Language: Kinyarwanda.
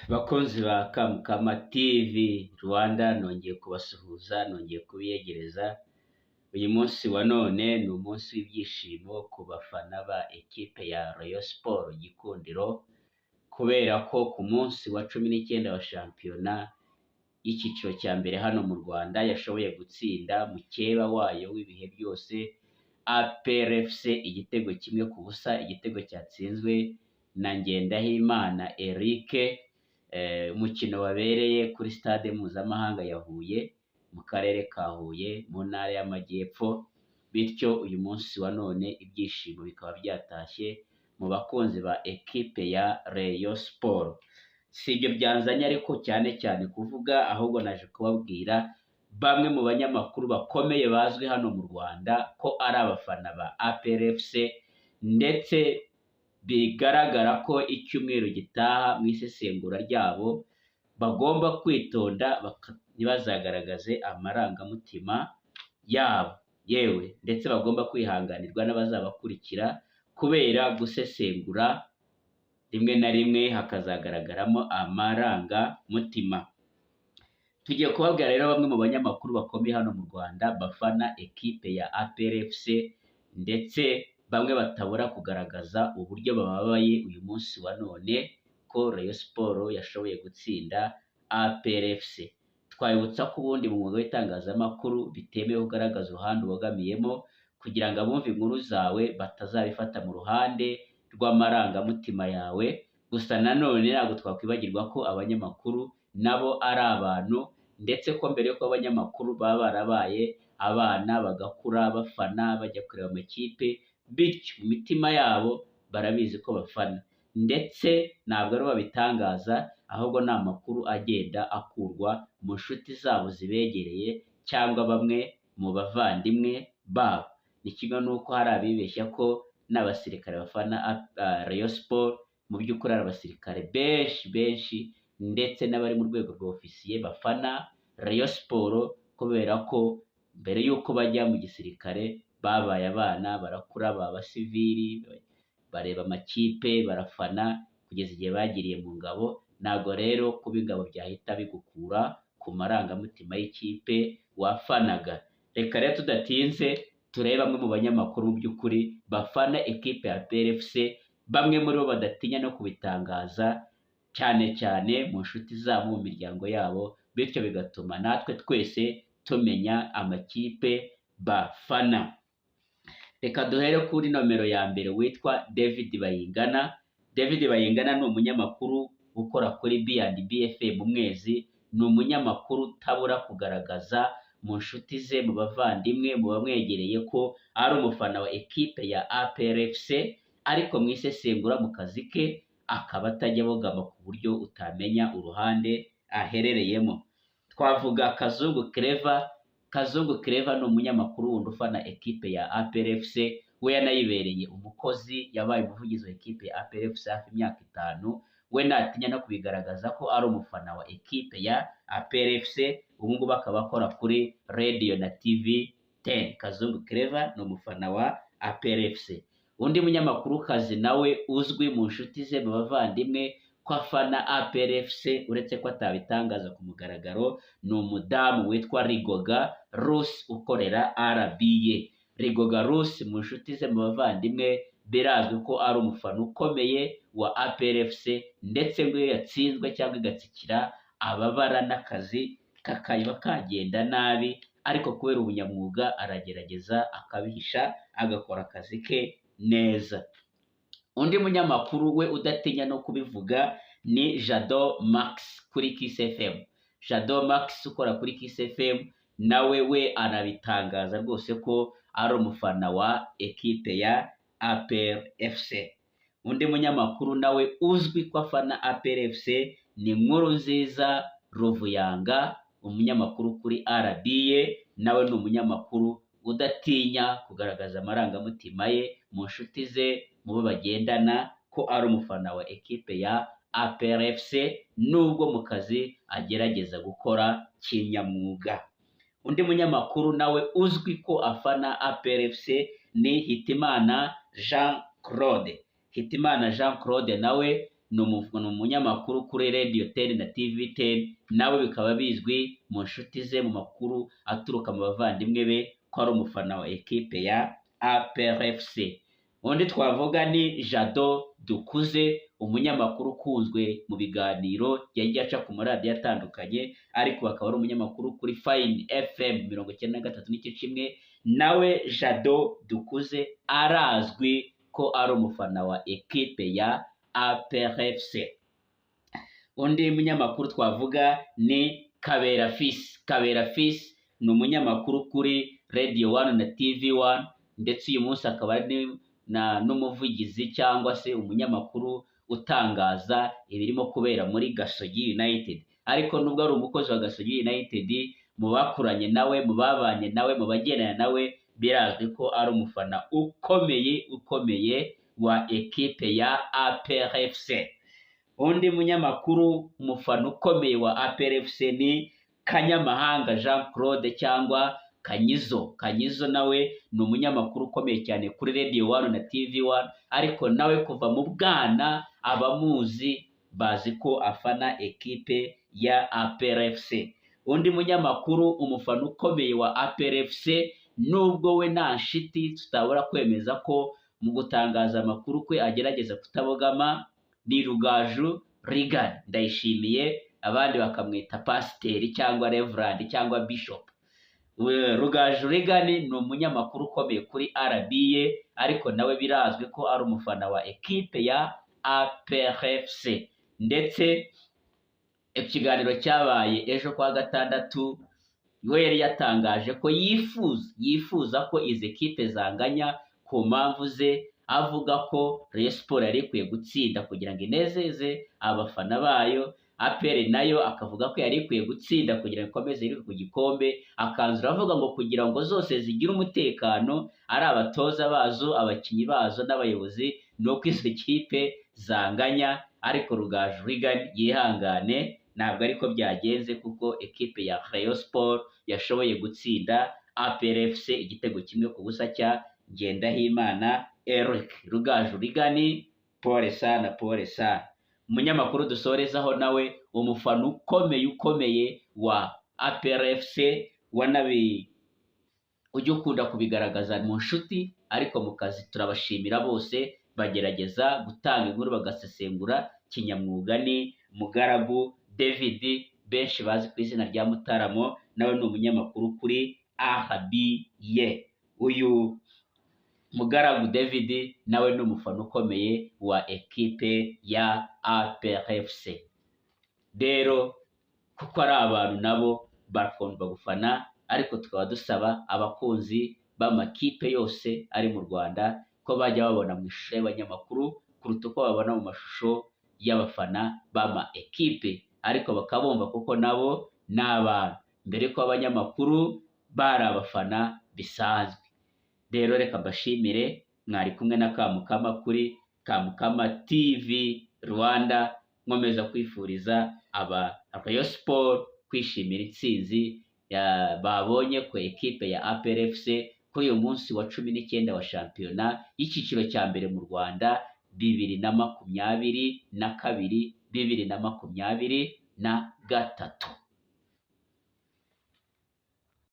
Bakunzi ba Kamukama TV Rwanda, nongeye kubasuhuza, nongeye kubiyegereza. Uyu munsi wa none ni umunsi w'ibyishimo ku bafana ba ekipe ya Rayon Sports Gikundiro, kubera ko ku munsi wa 19 wa shampiyona y'icyiciro cya mbere hano mu Rwanda yashoboye gutsinda mukeba wayo w'ibihe byose APR FC igitego 1-0, igitego cyatsinzwe na Ngendahimana Eric. Umukino wabereye kuri stade mpuzamahanga ya Huye mu karere ka Huye mu ntara y'Amajyepfo, bityo uyu munsi wa none ibyishimo bikaba byatashye mu bakunzi ba ekipe ya Rayon Sports. Si ibyo byanzanye ariko cyane cyane kuvuga, ahubwo naje kubabwira bamwe mu banyamakuru bakomeye bazwi hano mu Rwanda ko ari abafana ba APR FC, ndetse bigaragara ko icyumweru gitaha mu isesengura ryabo bagomba kwitonda ntibazagaragaze amarangamutima yabo, yewe ndetse bagomba kwihanganirwa n'abazabakurikira kubera gusesengura rimwe na rimwe hakazagaragaramo amarangamutima. Tugiye kubabwira rero bamwe mu banyamakuru bakomeye hano mu Rwanda bafana ekipe ya APR FC, ndetse bamwe batabura kugaragaza uburyo bababaye uyu munsi wa none ko Rayon Sports yashoboye gutsinda APR FC. Twabibutsa ko ubundi mu mwuga w'itangazamakuru bitemewe kugaragaza uruhande ubogamiyemo, kugira ngo abumva inkuru zawe batazabifata mu ruhande rw'amarangamutima yawe. Gusa nanone ntabwo twakwibagirwa ko abanyamakuru nabo ari abantu, ndetse ko mbere y'uko abanyamakuru baba barabaye abana bagakura bafana bajya kureba amakipe, bityo mu mitima yabo barabizi ko bafana, ndetse ntabwo ari bo babitangaza, ahubwo ni amakuru agenda akurwa mu nshuti zabo zibegereye cyangwa bamwe mu bavandimwe babo. Ni kimwe n'uko hari abibeshya ko n'abasirikare bafana Rayon Sports, mu by'ukuri hari abasirikare benshi benshi ndetse n'abari mu rwego rwa ofisiye bafana Rayon Sports, kubera ko mbere y'uko bajya mu gisirikare babaye abana, barakura baba abasivili, bareba amakipe, barafana kugeza igihe bagiriye mu ngabo. Ntabwo rero kuba ingabo byahita bigukura ku marangamutima y'ikipe wafanaga. Reka rero tudatinze turebe bamwe mu banyamakuru mu by'ukuri bafana ekipe ya APR FC, bamwe muri bo badatinya no kubitangaza cyane cyane mu nshuti zabo, mu miryango yabo, bityo bigatuma natwe twese tumenya amakipe bafana. Reka duhere kuri nomero ya mbere witwa David Bayingana. David Bayingana ni umunyamakuru ukora kuri B&B FM Mwezi, ni umunyamakuru utabura kugaragaza mu nshuti ze, mu bavandimwe, mu bamwegereye ko ari umufana wa ekipe ya APR FC, ariko mu isesengura mu kazi ke akaba atajya abogama ku buryo utamenya uruhande aherereyemo. Twavuga Kazungu Clever. Kazungu Clever ni umunyamakuru wundi ufana ekipe ya APR FC, we yanayibereye umukozi, yabaye umuvugizi wa ekipe ya APR FC hafi imyaka 5, we ntatinya no kubigaragaza ko ari umufana wa ekipe ya APR FC, ubu ngubu akaba akora kuri radio na TV 10. Kazungu Clever ni umufana wa APR FC. Undi munyamakurukazi nawe uzwi mu nshuti ze, mu bavandimwe ko afana APR FC, uretse ko atabitangaza ku mugaragaro, ni umudamu witwa Rigoga Rusi ukorera RBA. Rigoga Rusi mu nshuti ze, mu bavandimwe birazwi ko ari umufana ukomeye wa APR FC, ndetse ngo iyo yatsinzwe cyangwa igatsikira ababara n'akazi kakaba kagenda nabi, ariko kubera ubunyamwuga aragerageza akabihisha agakora akazi ke neza. Undi munyamakuru we udatinya no kubivuga ni Jado Max kuri Kiss FM. Jado Max ukora kuri Kiss FM nawe we anabitangaza rwose ko ari umufana wa ekipe ya APR FC. Undi munyamakuru nawe uzwi ko afana APR FC ni Nkurunziza Ruvuyanga, umunyamakuru kuri RBA, nawe ni umunyamakuru udatinya kugaragaza amarangamutima ye mu nshuti ze, mu bo bagendana, ko ari umufana wa ekipe ya APR FC, nubwo mu kazi agerageza gukora kinyamwuga. Undi munyamakuru nawe uzwi ko afana APR FC ni Hitimana Jean Claude. Hitimana Jean Claude nawe ni umunyamakuru kuri Radio 10 na TV 10, nawe bikaba bizwi mu nshuti ze, mu makuru aturuka mu bavandimwe be, ko ari umufana wa ekipe ya APR FC. Undi twavuga ni Jado Dukuze, umunyamakuru ukunzwe mu biganiro yagiye aca ku maradiyo atandukanye, ariko akaba ari umunyamakuru kuri Fine FM 93.1. Nawe Jado Dukuze arazwi ko ari umufana wa ekipe ya APR FC. Undi munyamakuru twavuga ni Kabera Fils. Kabera Fils ni umunyamakuru kuri Radio 1 na TV 1, ndetse uyu munsi akaba ari n'umuvugizi cyangwa se umunyamakuru utangaza ibirimo kubera muri Gasogi United. Ariko nubwo ari umukozi wa Gasogi United, mu bakuranye nawe, mu babanye nawe, mu bagendana nawe, birazwi ko ari umufana ukomeye wa ekipe ya APR FC. Undi munyamakuru umufana ukomeye wa APR FC ni Kanyamahanga Jean Claude cyangwa Kanyizo. Kanyizo nawe ni umunyamakuru ukomeye cyane kuri Radio 1 na TV 1, ariko nawe kuva mu bwana abamuzi bazi ko afana ekipe ya APR FC. Undi munyamakuru umufana ukomeye wa APR FC, nubwo we nta nshiti tutabura kwemeza ko mu gutangaza amakuru kwe agerageza kutabogama, ni Rugaju Reagan Ndayishimiye, abandi bakamwita pasiteri cyangwa reverand cyangwa bishop. Rugaju Reagan ni umunyamakuru ukomeye kuri RBA, ariko nawe birazwi ko ari umufana wa ekipe ya APR FC. Ndetse ikiganiro cyabaye ejo kwa gatandatu, we yari yatangaje ko yifuza ko izi ekipe zanganya ku mpamvu ze, avuga ko Rayon Sports yari ikwiye gutsinda kugira ngo inezeze abafana bayo, APR nayo akavuga ko yari ikwiye gutsinda kugira ngo ikomeze iri ku gikombe. Akanzura avuga ngo kugira ngo zose zigire umutekano, ari abatoza bazo, abakinnyi bazo n'abayobozi, ni uko izo kipe zanganya. Ariko Rugaju Reagan yihangane, ntabwo ariko byagenze, kuko ekipe ya Rayon Sports yashoboye gutsinda APR FC igitego 1-0 cya Ngendahimana Eric. Rugaju Reagan, pole sana, pole sana. Umunyamakuru dusorezaho nawe umufana ukomeye wa APR FC, wanabi ujya ukunda kubigaragaza mu nshuti, ariko mu kazi turabashimira bose bagerageza gutanga inkuru bagasesengura kinyamwuga, ni Mugaragu David, benshi bazi ku izina rya Mutaramo, nawe ni umunyamakuru kuri RBA. Uyu Mugaragu David nawe ni umufana ukomeye wa ekipe ya APR FC. Rero kuko ari abantu nabo bakunda gufana, ariko tukaba dusaba abakunzi b'amakipe yose ari mu Rwanda ko bajya babona mu ishusho y'abanyamakuru kuruta uko babona mu mashusho y'abafana b'ama ekipe, ariko bakabumva kuko nabo ni abantu, mbere ko abanyamakuru bari abafana bisanzwe. Rero reka mbashimire, mwari kumwe na Kamukama kuri Kamukama TV Rwanda. Nkomeza kwifuriza aba Rayon Sports kwishimira intsinzi babonye ku ekipe ya APR FC kuri uyu munsi wa 19 wa shampiyona y'icyiciro cya mbere mu Rwanda 2022 2023.